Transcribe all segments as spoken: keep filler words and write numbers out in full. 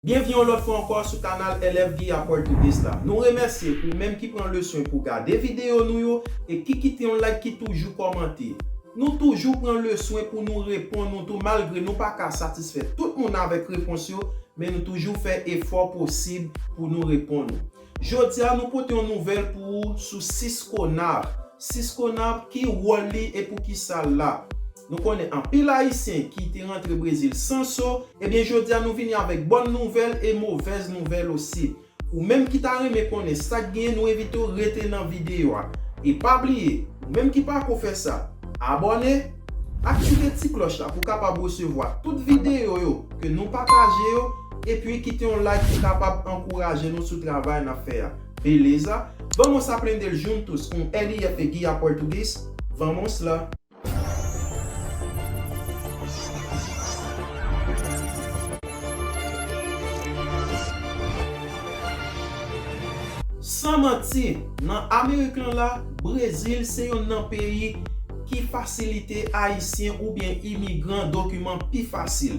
Byenvni yon lòt fwa ankò sou kanal L F Guy a Portuguese la. Nou remèsye ou menm ki pran le swen pou gade videyo nou yo e ki kite yon like, ki toujou kòmante. Nou toujou pran le swen pou nou reponn ou tou, malgre nou pa ka satisfè tout moun avèk repons yo, men nou toujou fè efò posib pou nou reponn ou. Jodi a, nou pote yon nouvèl pou ou sou Cisco Nav. Cisco Nav, ki wòl li e poukisa l la? Nou konnen anpil Ayisyen ki te rantre Brezil san so. Ebyen, jodi a, nou vini avèk bòn nouvèl e movèz nouvèl osi. Ou menm ki ta renmen konnen sa k genyen, nou envite w rete nan videyo a. E pa bliye, ou menm ki pako fè sa, abòne, aktive ti klòch la pou w kapab resevwa tout videyo yo ke nou pataje yo, epi kite yon like pou kapab ankouraje nou sou travay n ap fè a. Beleza? Vamos aprender juntos com L F Guy a Português? Vamos lá! San manti, nan Amerik lan la, Brezil se yonn nan peyi ki fasilite Ayisyen oubyen imigran dokiman pi fasil.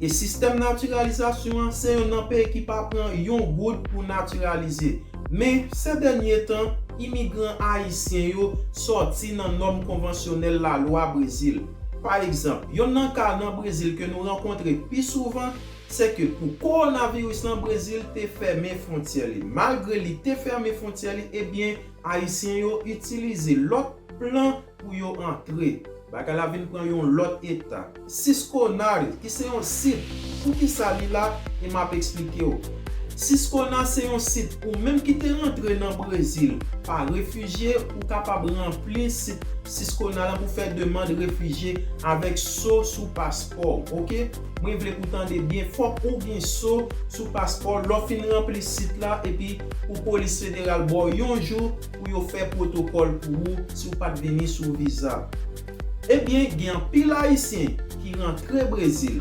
E sistèm natiralizasyon an se yonn nan peyi ki pa pran yon goud pou natiralize. Men, se dènye tan, imigran ayisyen yo sòti nan nòm konvansyonèl lalwa Brezil. Pa egzanp, yonn nan ka nan Brezil ke nou rankontre pi souvan, se ke pou kowonaviris lan, Brezil te fèmen fwontyè li. Malgre li te fèmen fwontyè li, ebyen, Ayisyen yo itilize lòt plan pou yo antre. Bagay la vin pran yon lòt eta. Cisco Nav, ki se yon sit, poukisa li la, e m ap eksplike w. Cisco Nav se yon sit, ou menm ki te rantre nan Brezil pa refijye, ou kapab ranpli sit Cisco Nav la pou fè demann refijye avèk so sou paspò w, oke? Mwen vle pou w tande byen, fòk ou gen so sou paspò w lè w fin ranpli sit la, epi pou polis federal ba w yon jou pou yo fè pwotokòl pou ou si w pa t vini sou viza. Ebyen, gen anpil Ayisyen ki rantre Brezil.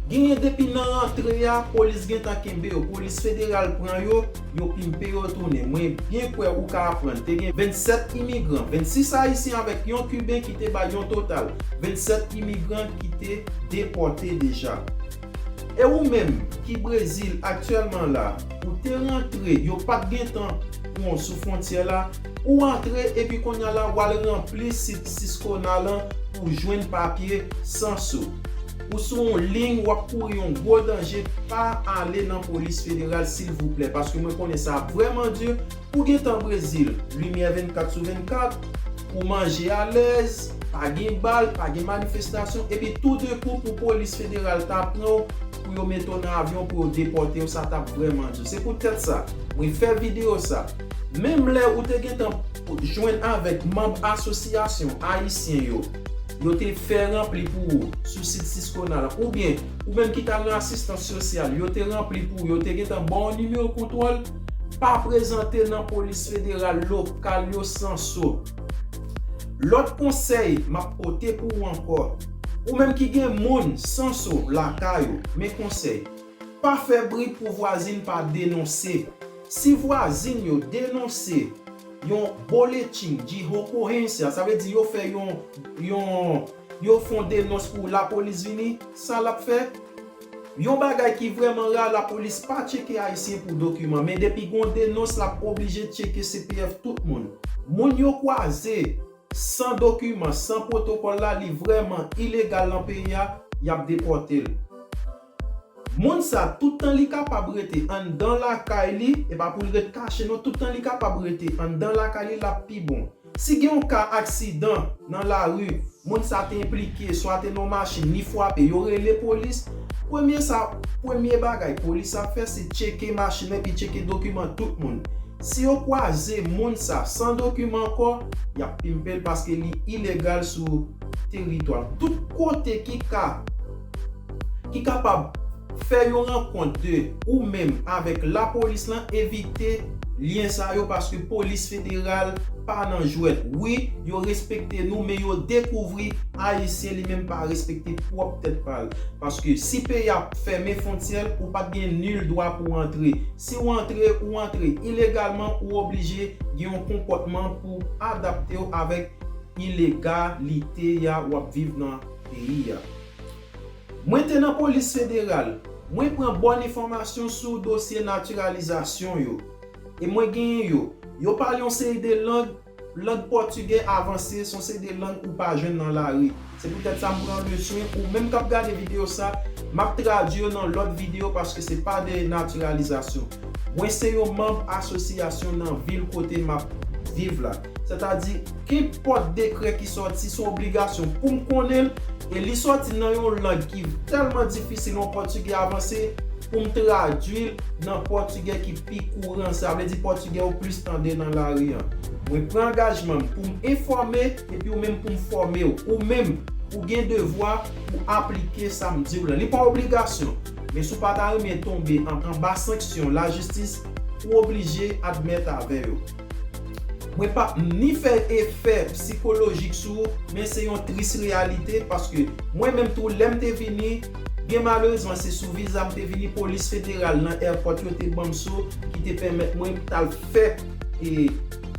Genyen depi nan rantre a, polis gentan kenbe yo, polis federal pran yo, yo pimpe yo tounen. Mwen byen kwè ou ka aprann, te gen vennsèt imigran, vennsis Ayisyen avèk yon Kiben ki te bay yon total vennsèt imigran ki te depòte deja. E ou menm ki Brezil aktyèlman la, ou te rantre, yo pa t gentan pran w sou fwontyè la, ou antre epi kounye a la, w al ranpli sit Cisco Nav lan pou w jwenn papye san so. Ou sou yon liy, w ap kouri yon gwo danje, pa ale nan polis federal, silvouplè, paske mwen konnen sa ap vrèman di, ou gentan Brezil, limyè vennkat sou vennkat, ou manje alèz, pa gen bal, pa gen manifestasyon, epi toudenkou pou polis federal ta pran w, pou yo mete w nan avyon, pou yo depòte w, sa t ap vrèman di. Se poutèt sa, mwen fè videyo sa. Menm lè ou te gentan jwenn avèk manm asosyasyon ayisyen yo, yo te fè ranpli pou ou sou sit Cisco Nav la, oubyen ou menm ki t al nan asistans sosyal, yo te ranpli pou ou, yo te gentan ba w nimewo kontwòl, pa prezante nan polis federal lokal yo san so. Lòt konsèy m ap pote pou ou ankò, ou menm ki gen moun san so lakay ou, men konsèy, pa fè bri pou vwazin pa denonse. Si vwazin yo denonse yon boletim de ocorrência, sa vle di yo fè yon, yon, yo fè yon denons pou lapolis vini, sa l ap fè? Yon bagay ki vrèman ra, lapolis pa tcheke Ayisyen pou dokiman, men depi gon denons, l ap oblije tcheke C P F tout moun. Moun yo kwaze san dokiman, san pwotokòl la, li vrèman ilegal nan peyi a, y ap depòte l. Moun sa, tout tan li kapab rete anndan lakay li, e pa pou l ret kache non, tout tan li kapab rete anndan lakay li, l ap pi bon. Si gen yon ka aksidan nan lari, moun sa te enplike, swa te nan yon machin, li frape, yo rele polis. Premye sa, premye bagay polis ap fè, se tcheke machin nan epi tcheke dokiman tout moun. Si yo kwaze moun sa san dokiman ankò, y ap pimpe l paske li ilegal sou teritwa l. Tout kote ki ka, ki kapab fè yon rankont de ou menm avèk lapolis lan, evite lyen sa yo, paske polis federal pa nan jwèt. Wi, yo respekte nou, men yo dekouvri Ayisyen li menm pa respekte pwòp tèt pa l. Paske si peyi a fèmen fwontyè l, ou pa t gen nil dwa pou w antre. Si w antre, ou antre ilegalman, ou oblije gen yon konpòtman pou adapte w avèk ilegalite a w ap viv nan peyi a. Mwen te nan polis federal, Mwen pran bòn enfòmasyon sou dosye natiralizasyon yo. E mwen genyen yo. Yo pale yon seri de lang, lang pòtigè avanse, se yon seri de lang ou pa jwenn nan lari. Se poutèt sa m pran le swen, ou menm k ap gade videyo sa, m ap tradui yo nan lòt videyo paske se pa de natiralizasyon. Mwen se yon manm asosyasyon nan vil kote m ap viv la. Sètadi, kenpòt dekrè ki sòti, se yon obligasyon pou m konnen l, e li sòti nan yon lang ki tèlman difisil, yon pòtigè avanse, pou m tradui l nan pòtigè ki pi kouran, sa vle di pòtigè ou plis tande nan lari an. Mwen pran angajman m pou m enfòme, epi ou menm pou m fòme w. Ou menm, ou gen devwa pou aplike sa m di w la. Li pa obligasyon, men si w pa ta renmen tonbe an, anba sanksyon lajistis, ou oblije admèt avè yo. Mwen p ap ni fè efè sikolojik sou ou, men se yon tris reyalite, paske mwen menm tou, lè m te vini, byen malerezman, se sou viza m te vini, polis federal nan èpòt yo te ban m so, ki te pèmèt mwen t al fè, e,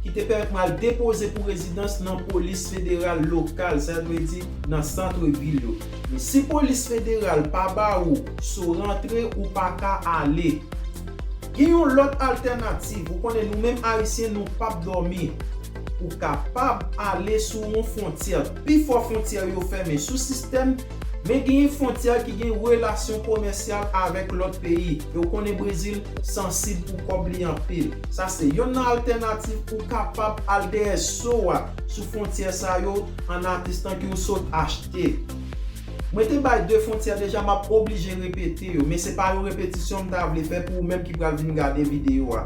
ki te pèmèt mwen al depoze pou rezidans nan polis federal lokal, sa vle di nan sant vil yo. Men si polis federal pa ba ou so rantre, ou pa ka ale. Gen yon lòt altènativ. Ou konnen nou menm Ayisyen, nou p ap dòmi. Ou kapab ale sou yon fwontyè. Pifò fwontyè yo fèmen sou sistèm, men genyen fwontyè ki gen relasyon komèsyal avèk lòt peyi. E ou konnen Brezil sansib pou kòb li anpil. Sa se yonn nan altènativ ou kapab al dèyè so a sou fwontyè sa yo, an atestan ke ou sot achte. Mwen te bay de fwontyè deja, m ap oblije repete yo, men se pa yon repetisyon m ta vle fè pou ou menm ki pral vin gade videyo a.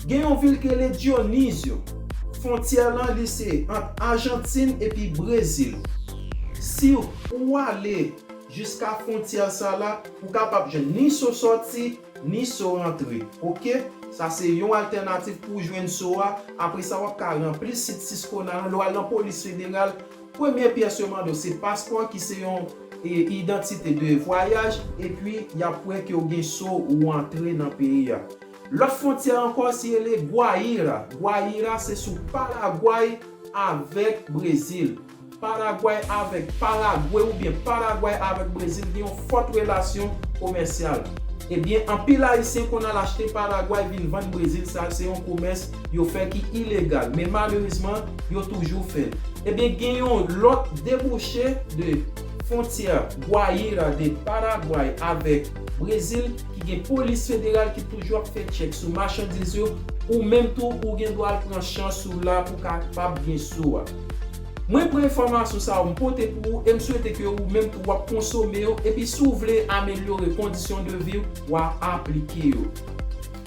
Gen yon vil ki rele Dionisio. Fwontyè lan, li se ant Ajantin epi Brezil. Si ou ale jiska fwontyè sa la, ou kapab jwenn ni so sòti, ni so rantre. Oke? Sa se yon altènativ pou w jwenn so a. Apre sa, w ap ka ranpli sit Siscona lan. Lè w al nan polis federal, premye pyès yo mande w se paspò ki se yon, e, idantite de vwayaj, epi y ap wè ke w gen so ou antre nan peyi a. Lòt fwontyè ankò, se rele Guaíra. Guaíra se sou Paragway avèk Brezil. Paragway avèk Paragwe oubyen Paragway avèk Brezil gen yon fòt relasyon komèsyal. Ebyen, anpil Ayisyen konn al achte Paragway vin vann Brezil, sa se yon komès yo fè ki ilegal, men malerezman, yo toujou fè l. Ebyen, gen yon lòt debouche de fwontyè Guaíra de Paragway avèk Brezil ki gen polis federal ki toujou ap fè tchèk sou machandiz yo, ou menm tou ou gen dwa al pran chans ou la pou kapab gen so a. Mwen pran enfòmasyon sa yo, m pote pou ou, e m swete ke ou menm tou w ap konsome yo, epi si w vle amelyore kondisyon de vi w, w a aplike yo.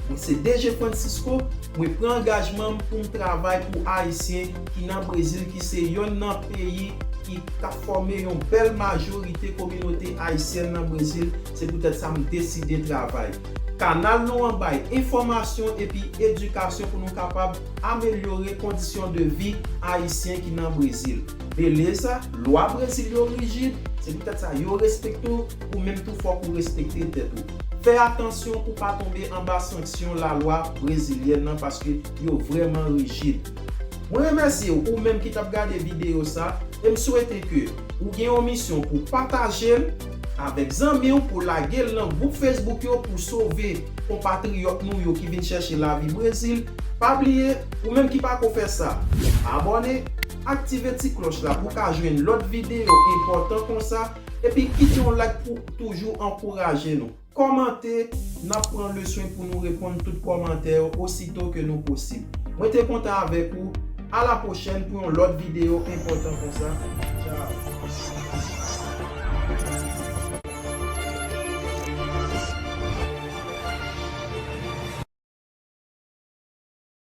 Mwen se D G Francisco, mwen pran angajman m pou m travay pou Ayisyen ki nan Brezil, ki se yonn nan peyi ki ka fòme yon bèl majorite kominote ayisyèn nan Brezil. Se poutèt sa m deside travay. Kanal nou an bay enfòmasyon epi edikasyon pou nou kapab amelyore kondisyon de vi Ayisyen ki nan Brezil. Beleza, lwa Brezil yo rijid, se poutèt sa yo respekte w, ou menm tou fòk ou respekte tèt ou. Fè atansyon pou pa tonbe anba sanksyon lalwa brezilyèn nan, paske yo vrèman rijid. Mwen remèsye w, ou menm ki t ap gade videyo sa, e m swete ke ou gen yon misyon pou pataje l avèk zanmi w, pou lage l nan gwoup Facebook yo pou sove konpatriyòt nou yo ki vin chèche lavi Brezil. Pa bliye, ou menm ki pako fè sa, abòne, aktive ti klòch la pou w ka jwenn lòt videyo enpòtan konsa, epi kite yon like pou toujou ankouraje nou. Kòmante, n ap pran le swen pou nou reponn tout kòmantè yo osito ke nou posib. Mwen te kontan avèk ou. A la pwochèn pou yon lòt videyo enpòtan konsa. Tchao.